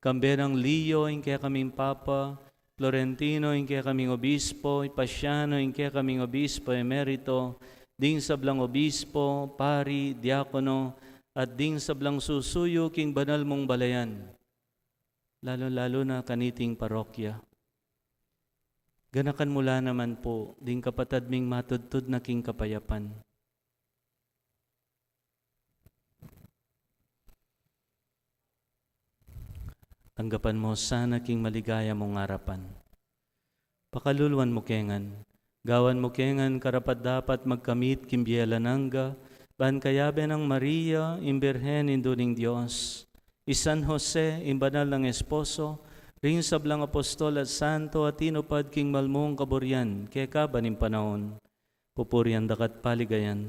kambe nang Leo ing kekaming Papa, Florentino ing kekaming Obispo, Pasiano ing kekaming Obispo Emerito, ding sablang obispo, pari, diakono, at ding sablang susuyu king banal mung balayan, lalu-lalu na kaniting parokya. Ganakan mu la naman pu ding kapatad ming matudtud na king kapayapan. Tanggapan mu sana king maligaya mung arapan. Pakaluluan mu ke ngan, gawan mu ke ngan karapat-dapat magkamit king bie alang angga, ban kayabe nang Maria, ing Birhen Indu ning Dios, i San Jose, ing banal nang esposo, ring sablang apostol at santo a tinupad king malmung kaburian keka ban ing panaun, pupurian da ka at paligayan,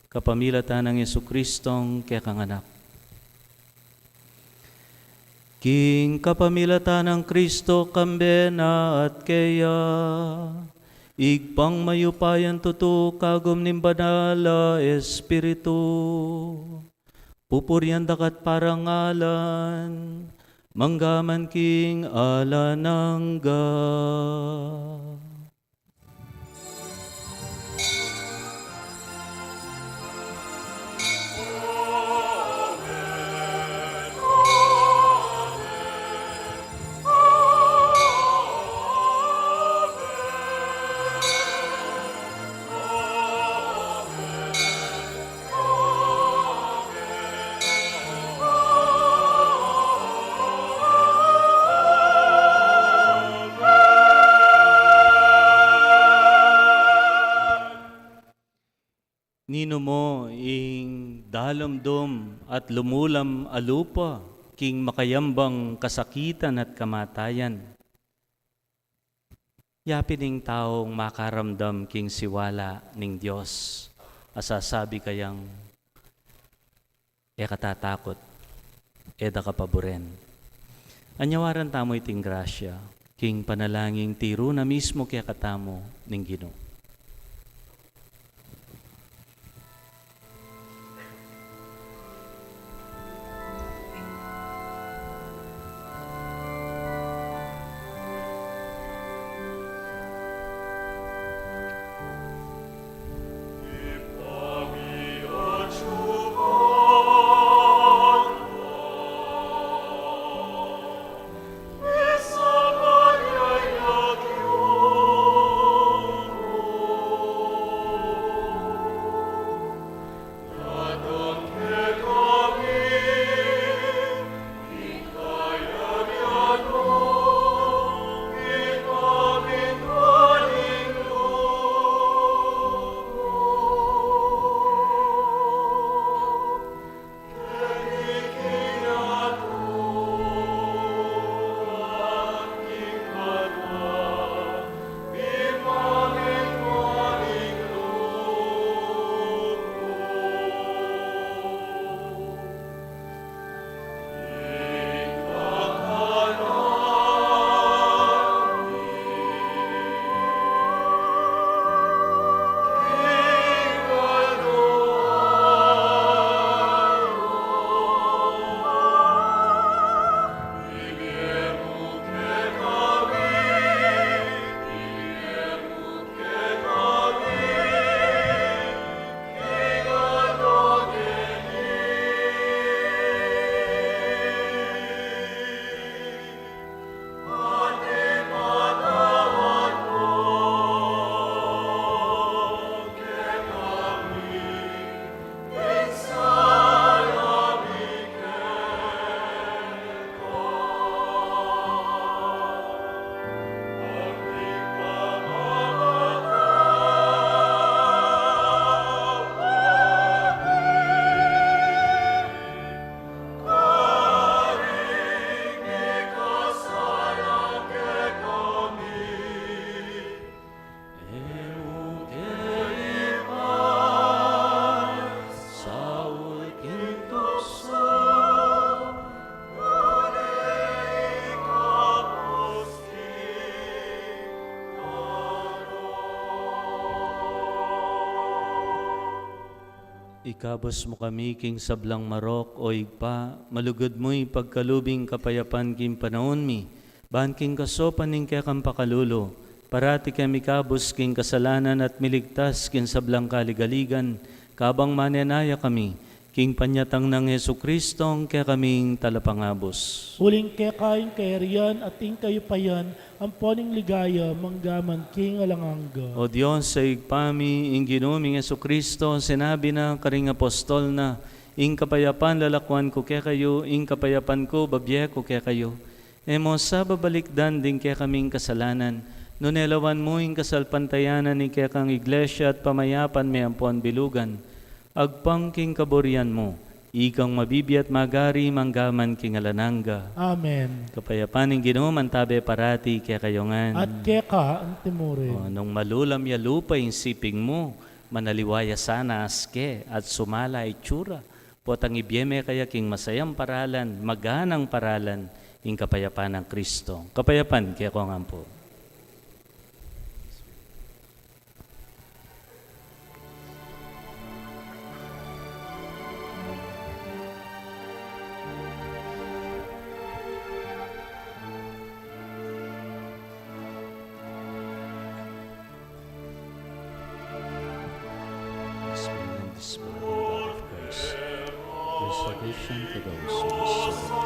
kapamilatan nang Jesucristong kekang Anak. King kapamilatan nang Kristo, kambe na at keya, Ibpang mayupayang tutu, kagum ning Banal a Espiritu, pupurian da ka at parangalan, mangga man king alang angga. Ninumu ing dalumdum at lumulam a lupa king makayambang kasakitan at kamatayan. Ya pin ing taung makaramdam king siwala ning Dios, a sasabi kayang, "E ka tatakut, e da ka paburen." Anyawaran tamu iting grasya king panalangin tiru na mismu kekatamu ning Ginu. Ikabus mu kami king sablang marok, o Ibpa, malugud mu ipagkalub ing kapayapan king panaun mi, ban king kasaupan ning kekang pakalulu, parati keng mikabus king kasalanan at miligtas king sablang kaligaligan, kabang manenaya kami king panyatang nang Jesucristo, ing kekaming Talapangabus. Uling keka ing kayarian at ing kayupayan, ampo ning ligaya, mangga man king alang angga. O Dios, a Ibpa mi, ing Ginu ming Jesucristo, sinabi na karing apostol na, "Ing kapayapan lalakuan ku kekayu, ing kapayapan ku babie ku kekayu." E mu sa babalikdan ding kekaming kasalanan, nune lawan mu ing kasalpantayanan ning kekang Iglesia at pamayapan me ampon bilugan, agpang king kaburian mu, ikang mabibie at magari mangga man king alang angga. Amen. Kapayapan ning Ginu mantabe parati kekayu ngan. At keka antimurin. O, nung malulam ya lupa ing siping mu, manaliwa ya sana aske, at sumala itsura, potang ibie me kaya king masayang paralan, maganang paralan, ing kapayapan nang Kristo. Kapayapan kekayu ngan pu. This will end this body, body of Christ. Your salvation to those who are saved.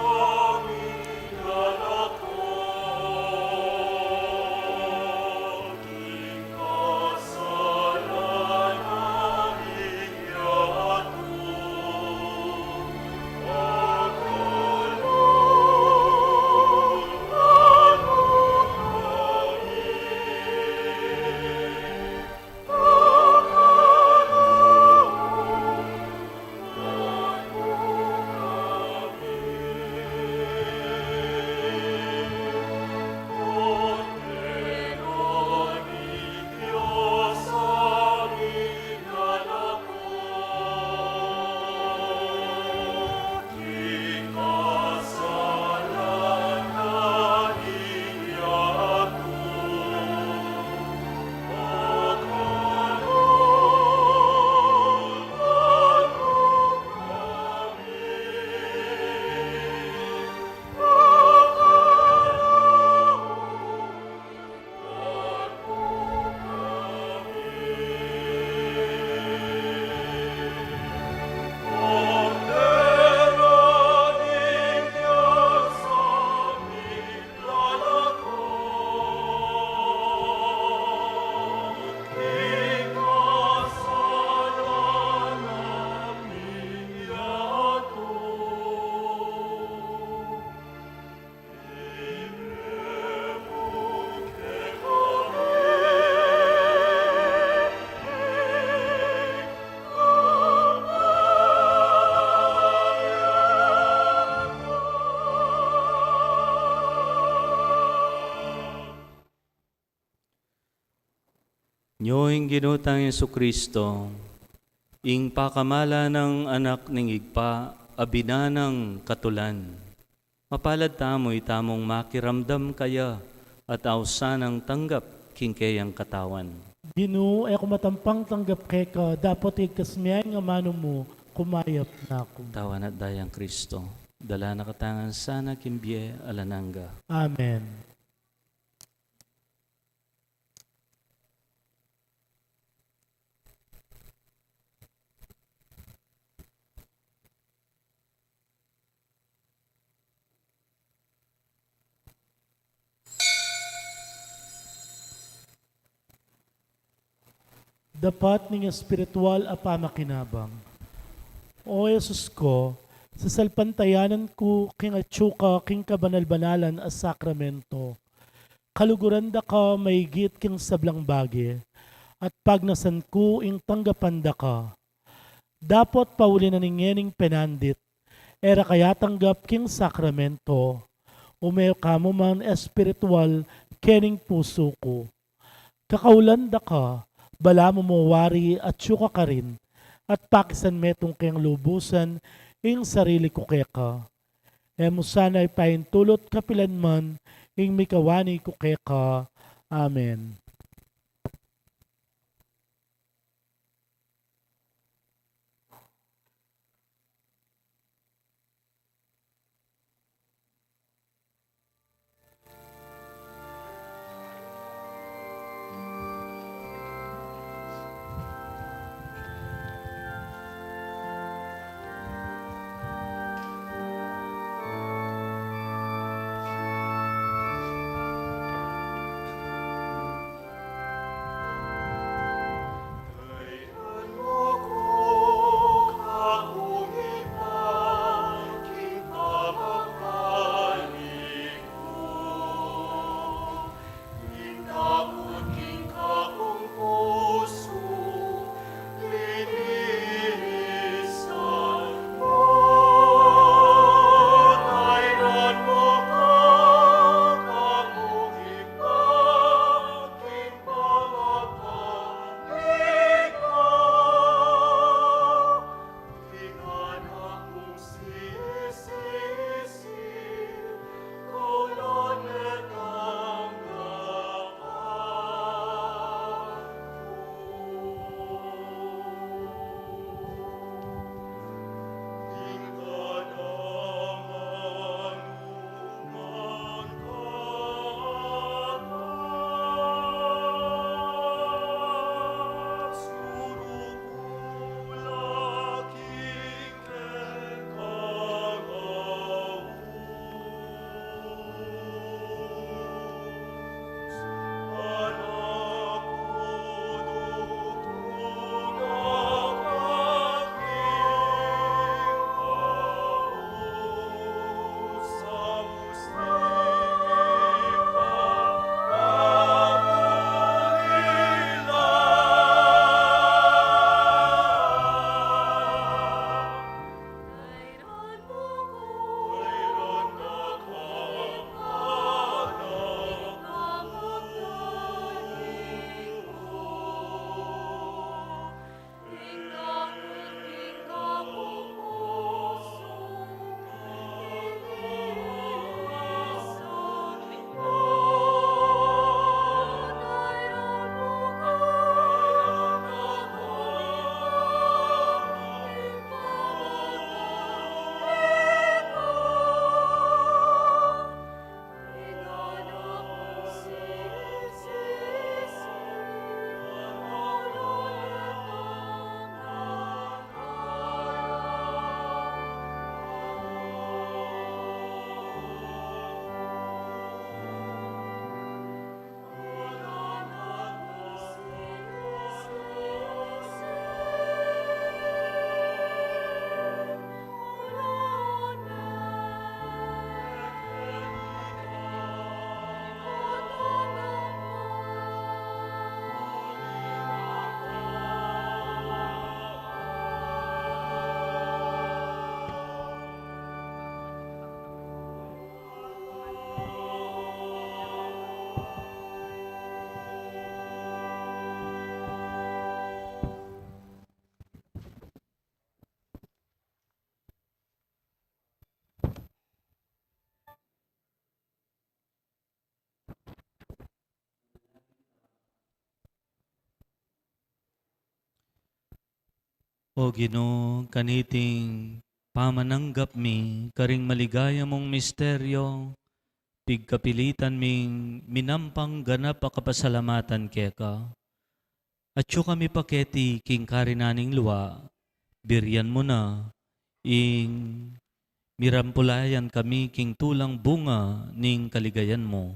Nyo ing Ginu tang Jesucristo, ing pakamalan nang Anak ning Ibpa, a binie nang katulan. Mapalad tamu itamung makiramdam kaya at ausan nang tanggap king keyang katawan. Ginu, e ku matampang tanggap keka, dapot igkas me ing amanu mu, kumayap na ku. Katawan at dayang Kristo, dala na katamu ngan sana king bie alang angga. Amen. Dapat ning espiritual a pamakinabang. O Jesus ku, sasalpantayanan ku king atyu ka king kabanal-banalan a sakramento. Kaluguran da ka maigit king sablang bage, at pagnasan ku ing tanggapan da ka. Dapot pauli na ning ngening penandit, e ra ka yatanggap king sakramento, ume ka mu man espiritual kening pusu ku. Kakaulan da ka, balamu mu wari atyu ka karin, at pakisan metung keng lubusan ing sarili ku keka. E mu sana ipaintulut kapilan man ing mikawani ku keka. Amen. O Ginu, kaniting pamananggap mi karing maligaya mung misteryo, pigkapilitan ming minampang ganap a kapasalamatan keka. Atyu kami pa keti king karinan ning lua, birian mu na ing mirampulayan kami king tulang bunga ning kaligayan mu.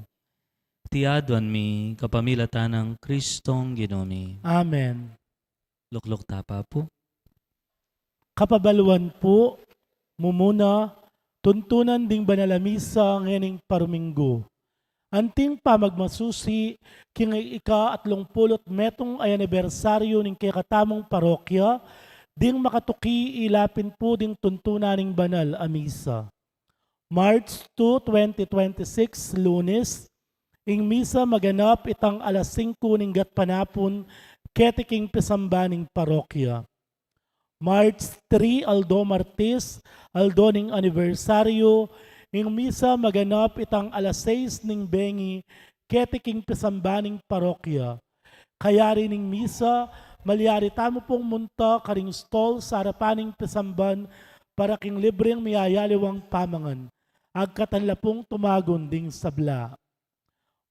Iti aduan mi kapamilatan nang Kristong Ginu mi. Amen. Lukluk ta pa pu. Kapabaluan pu, mumuna, tuntunan ding banal a misa ngening paruminggu. Anting pamagmasusi king ika-atlung pulu't metung a anibersaryu ning kekatamung parokya, ding makatuki ilapin pu ding tuntunan ning banal a misa. March two, twenty twenty-six, Lunes, ing misa maganap itang alas singku ning gatpanapun, keti king pisamban ning parokya. March three, aldo Martes, aldo ning anibersaryu, ing misa maganap itang alas sais ning bengi, keti king pisamban ning parokya. Kayari ning misa, malyari tamu pung munta karing stall sa arapan ning pisamban para king libreng miyayaliwang pamangan. Agkatan la pung tumagun ding sabla.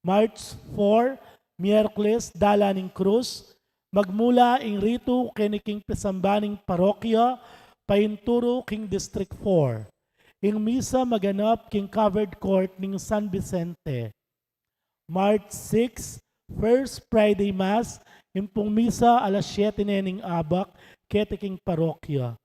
March four, Miyerkules, Dalan ning Krus, magmula ing ritu keni king pisamban ning parokya, painturu king District four. Ing misa maganap king covered court ning San Vicente. March six, First Friday Mass, ing pung misa alas siyete ne ning abak, keti king parokya.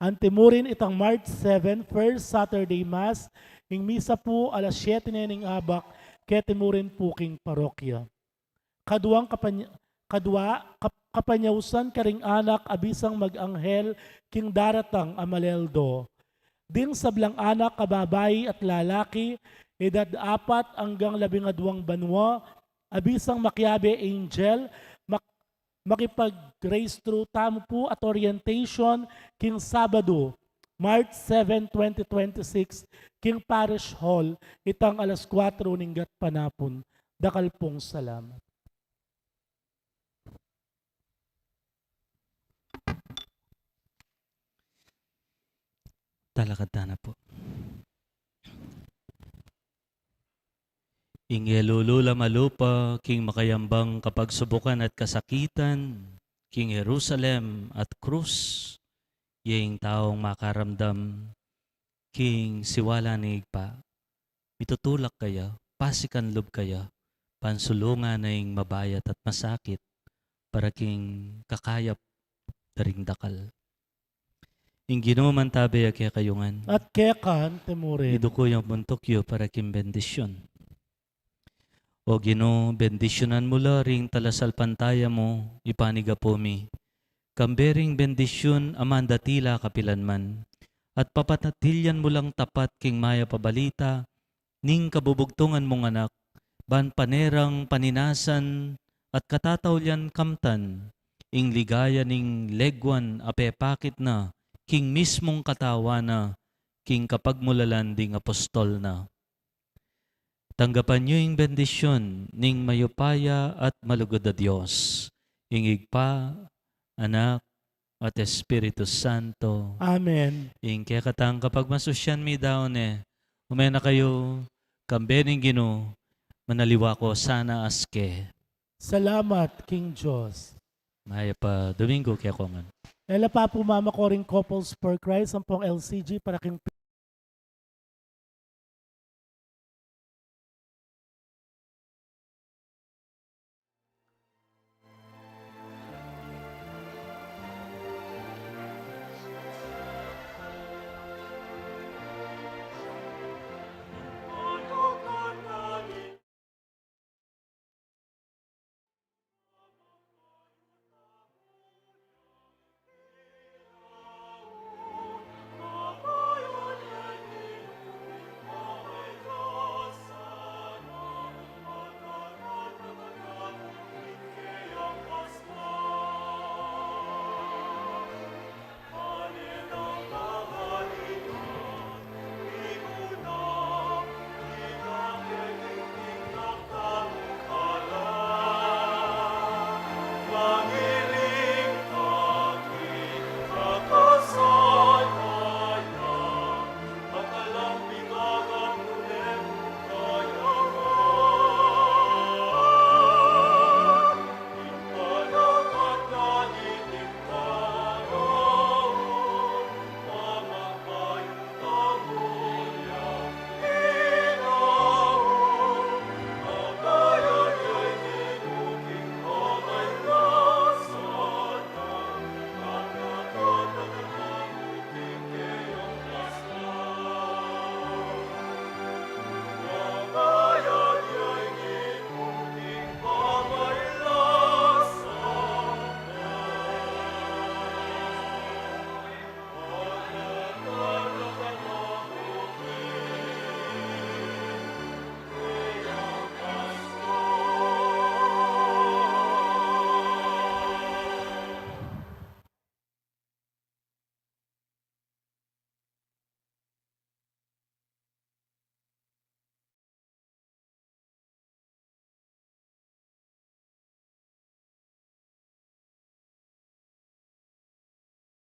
Antimurin itang March seven, First Saturday Mass, ing misa pu alas siyete ne ning abak, keti murin pu king parokya. Kaduang kapany-, kadua, kap-, kapanyausan karing anak a bisang mag-anghel king daratang a maleldo. Ding sablang anak a babai at lalaki, edad apat anggang labingaduang banua, a bisang makiabe angel, mak-, makipag-grace through tamu pu at orientation king Sabado, March seven, twenty twenty-six, king Parish Hall, itang alas kuwatro ning gatpanapun. Dakal pung salamat. Talakad tana pu. Ing e lulu la malupa king makayambang kapagsubukan at kasakitan, king Jerusalem at krus, ya ing taung makaramdam king siwala ning Ibpa. Mitutulak kaya, pasikan lub kaya, pansulungan na ing mabayat at masakit, para king kakayap da ring dakal. Ing Ginu mantabe ya kekayu ngan. At keka antimurin. Iduku yang buntuk yu para king bendisyun. O Ginu, bendisyunan mu la ring talasalpantaya mu, ipanigapu mi. Kambe ring bendisyun a mandatila kapilanman, at papanatilian mu lang tapat king mayap a balita ning kabubugtungan mung anak, ban pane rang paninasan at katataulian kamtan ing ligaya ning leguan a pepakit na king mismung katawan na, king kapagmulalan ding apostol na. Tanggapan yu ing bendisyun ning mayupaya at malugud a Dios, ing Ibpa, Anak, at Espiritu Santo. Amen. Ing kekatang kapagmasusyan mi daun e, ume na kayu, kambe ning Ginu, manaliwa ko sana aske. Salamat king Dios. Mayap a Domingo kekongan. E la pa pu mamakoring Couples for Christ, ampong L C G para king